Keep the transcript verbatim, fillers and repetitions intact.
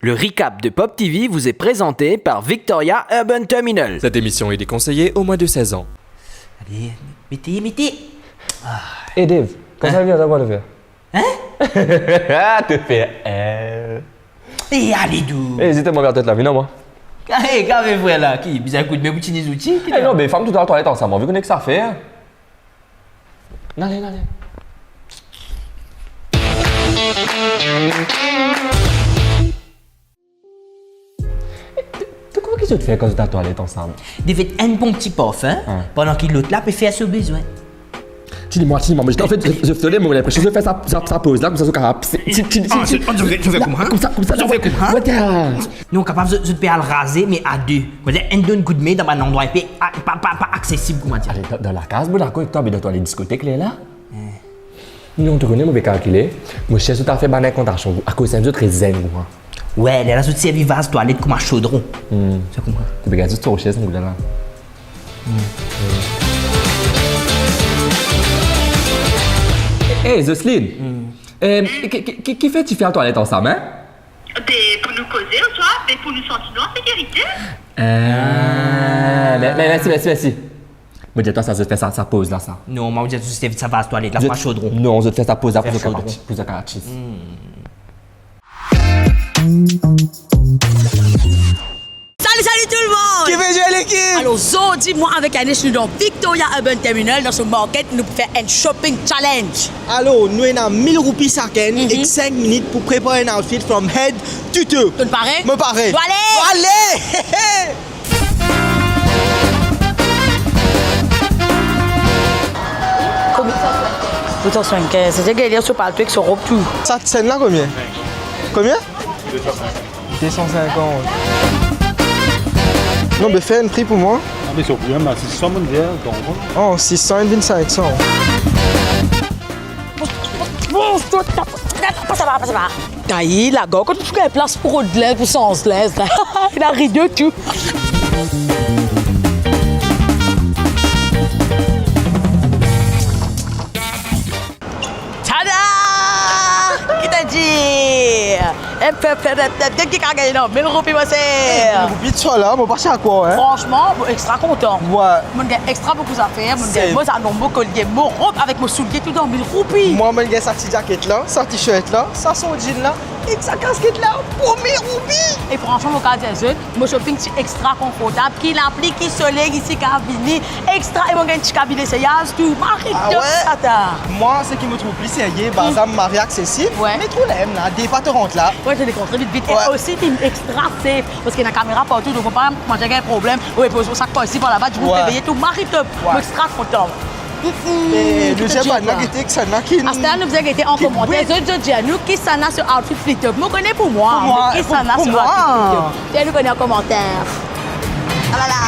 Le recap de Pop T V vous est présenté par Victoria Urban Terminal. Cette émission est déconseillée aux moins de seize ans. Ale, mete, mete. Hey Dave, kouma sa vinn, sa, kouma to fer? Hein? To fer, hein? E ale dou. Hey, zis mo ver tet la, vinn mwa. Hey, kame frer la, ki bizin koudme pou tini zouti, ki... Hey, non, be fam, tou dan latwalet ansam, anvi kone ki sa fer. Nale, nale. To, to kouma ki zot fer kan zot dan latwalet ansam? Li fer enn bon ti parfin, pandan ki lot la pe fer so bizin. Tini mwa, tini mwa, me, an fet, zot, zot, mo linpresion zot fer sa, sa, sa poz la, koumsa zot kapav, ti, ti, ti, ti, koumsa, koumsa, zot fer kouma? Wata. Non, kapav zot, zot pe al raze, me a de. Mo dir, enn donn koudme dan bann landrwa inpe, a, pa, pa, pa aksesib, kouma dir. Ale, dan, dan lakaz, mo dakor ek twa, me dan latwalet diskotek, ler la. Non, to kone, mo pe kalkile, mo chersh zot al fer bann inkantasion, akoz sa zot res zenn, kouma. Wi, lerla zot servi vaz twalet kouma sodron. Hmm. Sa kouma. To pe gard zot sorsier, sa, la. Hmm. Hey, Jocelyne. Hmm. Euh, ki, ki, ki, kifer ti fer latwalet ansam, hein? Be, pou nou koze, oswa, be, pou nou santi nou an sekirite. Ah, me, me, mersi, mersi, mersi. Mo dir twa sa, zot fer sa, sa poz la, sa. Non, mo dir twa, zot fer sa vaz twalet la, zot, pa sodron. Non, zot fer sa poz la, fer pou zot sodron. Pou zot kapav tis. Hmm. Sali, sali tou lemonn! Ki pe zwe lekip? Alor, zordi, mwa avek Anish, nou dan Victoria Urban Terminal, dan so market, nou pou fer enn shopping challenge. Alor, nou ena mil roupi sakenn, mhm, ek sink minit pou prepar enn outfit from head to toe. To pare? Mo pare. Nou ale! Nou ale! Komie? Attention, ke se galer so palto ek so rob tou. Sa, sann la komie? Komie? De san sinkant. Non, be fer enn pri pou mwa. Ah, me so problem la, sis san, monn dir, donk. Oh, sis san, inn vinn sink san. Bon, stop, stop. Pas la, pas la. Tayi, lagar, kot pou gagn plas pou rod linz, pou sanz linz la. Ena rido tou. Tada! Ki to dir? Ep, ep, ep, ep, ep, ki kapav gagn dan mil roupi, mo ser? Eh, mil roupi, sa la, mo pa sa krwar, hein. Fransman, mo extra kontan. Wi. Monn gagn extra boukou zafer, monn gagn mo zanon, mo kolye, mo rob avek mo soulie, tou dan mil roupi. Mwa, monn gagn sa ti zaket la, sa t-shirt la, sa son jean la, ek sa kasket la, pou mil roupi. E fransman, mo kapav dir zot, mo shopping ti extra konfortab, ki lapli, ki soley isi kapav vini, extra, e monn gagn ti kabine seyaz tou, mari top, ata. Ah ouais? Mwa, seki mo trouv pli serye, bazar mari aksesib, wi, me trouv la mem la, depa to rant la. Wi, to dekontrol vit, vit. Wi. E osi, ti extra safe, parski ena kamera partou, donk fo pa manz gagn problem. Wi, poz ou sak par isi, par laba, dimoun pe veye tou, mari top. Wi. Mo extra kontan. Mm, mm, me nou dir bann la, gete ki sa ena ki... Aster nou bizin gete an komanter. Zot, zot dir nou ki sa ena so outfit pli top. Mo kone pou mwa, pou mwa, me ki sa ena so outfit pli top? Dir nou kone an komanter. Alala.